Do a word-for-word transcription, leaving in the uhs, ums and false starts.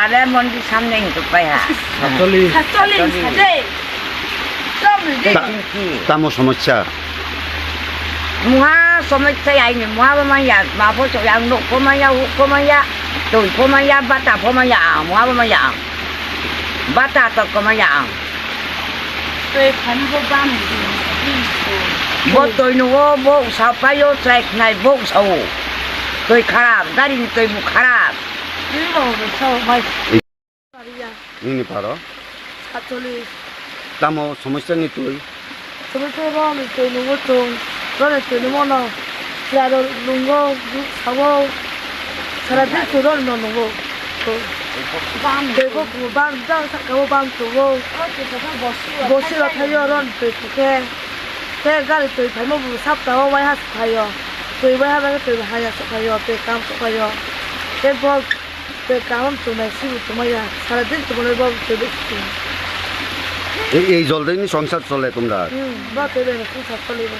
Ale mondi samne hintu pai ha. Satcholish. Satcholish. Satcholish. Tamo somosya? Muha somosya ya ini, muha ba maya, ma pho so yang nok pho maya, hu pho maya, tui pho maya, bata pho maya, muha ba maya. Bata to ko maya. Tui phani bo bam. Bo tui nugo, bo usa payo, chai khnai bo usa o. Tui kharap, gari ni tui bo kharap. Tui bo bo sao bai. Nini paro? Satcholish. Tamo somosya ni tui? Tumi tei roni twi nungo chwng, roni twi nungmano chwrairok nungo, sago, sara din chwng roni no nungo. Tei bo bam jang saka o bam tongo. Bosi rok thaio roni twi thangkhe. Tei gari twi phaima bo sapta o waiha se phaio. Twi waiha bai twi haya se phaio, twi kam se phaio. Tei bo Tei kaham tongnai sibo tongmaya, sara din tongmani bo tei bo tong. এই এই জলটাই নি সংসার চলে তোমরা? Hmm, bo tei bai no songsa choli bo.